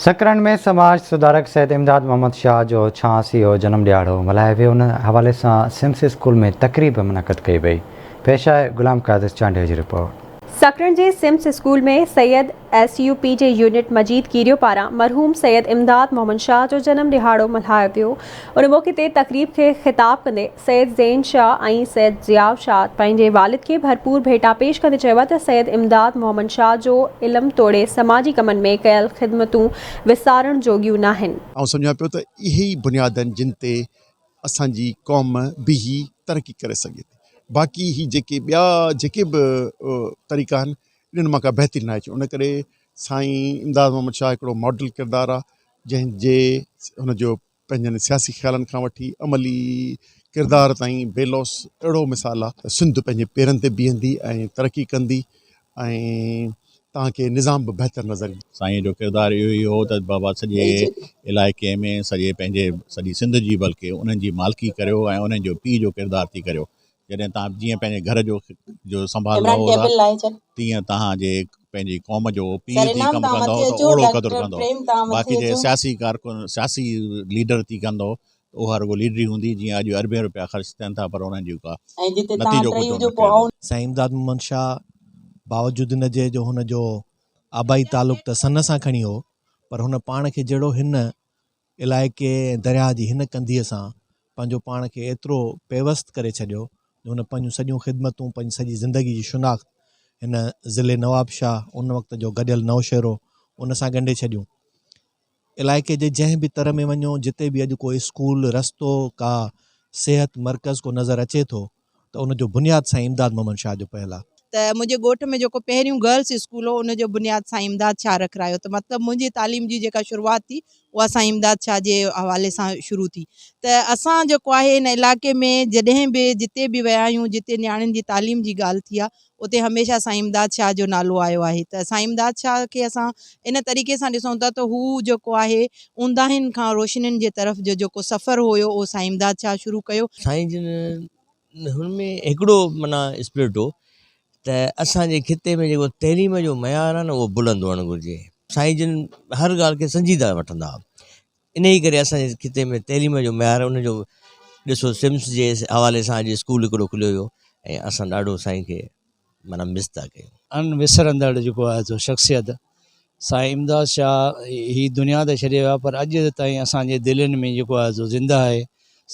سڪرنڊ ۾ سماج سڌارڪ سيد امداد محمد شاهه جو 86 هو جنم ڏهاڙو ملهايو ويو، ان حوالي سان سمس اسڪول ۾ تقريب منعقد ڪئي وئي. پيش آهي غلام قادر چانڊيو جي رپورٽ. سڪرنڊ جي SIMS school ۾ Syed S U P جي يونٽ مجيد ڪيريو پاران مرحوم سيد امداد محمد شاهه جو جنم ڏهاڙو ملهايو ويو. ان موقعي تي تقريب کي خطاب ڪندي سيد زين شاهه ۽ سيد ضياء شاهه پنهنجي والد کي ڀرپور ڀيٽا پيش ڪندي چيو ته سيد امداد محمد شاهه جو علم توڙي سماجي ڪمن ۾ ڪيل خدمتون وسارڻ جوڳيون ناهن. آئون سمجهان پيو ته اهي ئي بنياد آهن جن تي اسان جي قوم بيهي ترقي ڪري سگهي ٿي. باقي هي جيڪي ٻيا جيڪي به طريقا آهن انهن مان ڪا بهتري ناهي اچي. ان ڪري سائين امداد محمد شاهه هڪڙو ماڊل ڪردار آهي جنهن جي هن جو پنهنجن سياسي خيالن کان وٺي عملي ڪردار تائين بي لوث اهڙو مثال آهي ته سنڌ پنهنجي پيرن تي بيهندي ۽ ترقي ڪندي ۽ توهان کي نظام به بهتر نظر ايندو. سائين جو ڪردار اهو ئي هو ته بابا سڄي علائقي ۾ سڄي پنهنجي سڄي سنڌ جي بلڪه انهن جي مالڪي ڪريو ۽ انهن جو پيء جو ڪردار ٿي ڪريو جڏهن توهان جيئن پنهنجي گهر جو جو سنڀال عمران لهو ٿا ٽيبل لاهي ڇڏ. تيئن توهان جي پنهنجي قوم جو پيء ٿي سرينام ڪم توهان ڪندؤ مٿي ته اچو اوڙو قدر ڊاڪٽر ڪندو پريم توهان باقي مٿي جي اچو. سياسي ڪارڪن سياسي ليڊر ٿي ڪندؤ ته اها رڳو ليڊري هوندي جيئن اڄ اربين روپيا خرچ ٿين ٿا پر انهن جي ڪا ۽ جتي توهان نتيجو ٽئي ڪجهه هجو نه پوء نڪري ٿو. آئون. سائين امداد محمد شاهه باوجود ان جي جو هن جو آبائي تعلق ته سن سان کڻي هو پر هن پاڻ کي جهڙو هن علائقي ۽ درياهه جي هن ڪنڌيء سان پنهنجو پاڻ کي ايترو پيوست ڪري ڇڏيو جو هن پنهنجون سڄيون خدمتون، پنهنجي سڄي زندگي جي شناخت هن ضلعي نوابشاهه، ان وقت جو گڏيل نوشهرو، ان سان ڳنڍي ڇڏيون. علائقي جي جنهن به تر ۾ وڃو، جتي به اڄ ڪو اسڪول، رستو، ڪا صحت مرڪز ڪو نظر اچي ٿو ته ان جو بنياد سائين امداد محمد شاهه جو پيل آهي. ته منهنجي ڳوٺ ۾ جيڪو پهريون گرلس اسڪول هو ان جو بنياد سائين امداد شاهه رکرايو ته مطلب منهنجي تعليم جي جيڪا شروعات ٿي اها سائين امداد شاهه جي حوالي سان شروع ٿي ته اسان جيڪو آهي هن علائقي ۾ جڏهن به جتي به ويا آهيون جتي نياڻين جي تعليم جي ڳالهه ٿي آهي اتي هميشه سائين امداد شاهه جو نالو آيو آهي ته سائين امداد شاهه کي اسان ان طريقي سان ڏسون ٿا ته هو جيڪو آهي اونداهين کان روشنين جي طرف جو جيڪو سفر هيو اهو سائين امداد شاهه شروع ڪيو. سائين جن هن ۾ هڪڙو معنيٰ اسپرٽ هو ته اسان جي خطي ۾ جيڪو تعليم جو معيار آهي نه اهو بلند هئڻ گهرجي. سائين جن هر ڳالهه کي سنجيده وٺندا هئا. انهيء ڪري اسان جي خطي ۾ تعليم جو معيار ان جو ڏسو سمس جي حوالي سان اڄ اسڪول هڪڙو کليو ويو ۽ اسان ڏاڍو سائين کي معنيٰ مس ٿا ڪيون. اڻ وسرندڙ جيڪو آهي سو شخصيت سائين امداد شاهه هي دنيا ته ڇڏي ويا پر اڄ تائين اسان جي دلين ۾ جيڪو آهي سو زنده آهي.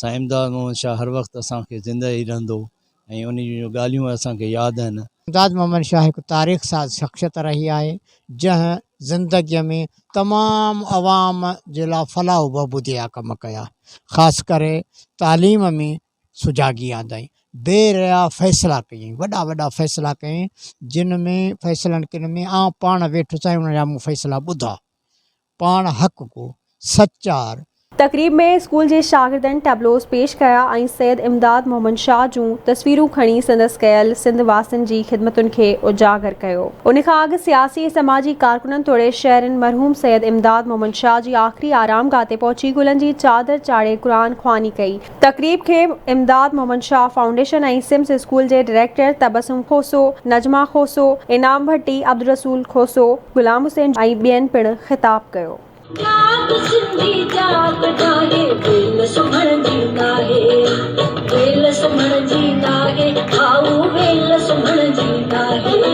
سائين امداد محمد شاهه هر وقت اسان کي زنده ئي رهندو ۽ ان جون ڳالهيون اسان کي ياد آهن. امداد محمد شاهه هڪ تاريخ ساز شخصيت رهي آهي جنهن زندگيء ۾ تمام عوام جي لاء فلاح و بهبودي جا ڪم ڪيا خاص ڪري تعليم ۾ سجاڳي آندائين بي ريا فيصلا ڪيائين وڏا وڏا فيصلا ڪيائين جن ۾ فيصلن ڪن ۾ آئون پاڻ ويٺس ۽ ان جا مون فيصلا ٻڌا پاڻ حق گو، سچار. تقريب ۾ اسڪول جي شاگردن ٽيبلوز پيش ڪيا ۽ سيد امداد محمد شاهه جون تصويرون کڻي سندس ڪيل سنڌ واسين جي خدمتن کي اجاگر ڪيو. ان کان اڳ سياسي ۽ سماجي ڪارڪنن توڙي شهرين مرحوم سيد امداد محمد شاهه جي آخري آرامگاهه تي پهچي گلن جي چادر چاڙهي قرآن خواني ڪئي. تقريب کي Imdad Muhammad Shah foundation ۽ SIMS school جي ڊائريڪٽر تبسم کوسو، نجمه کوسو، انعام ڀٽي، عبدالرسول کوسو، غلام حسين ۽ ٻين پڻ خطاب ڪيو. جاڳ سنڌي جاڳ ناهي ويل سمهڻ جي ناهي ويل سمهڻ جي ناهي هائو ويل سمهڻ جي ناهي.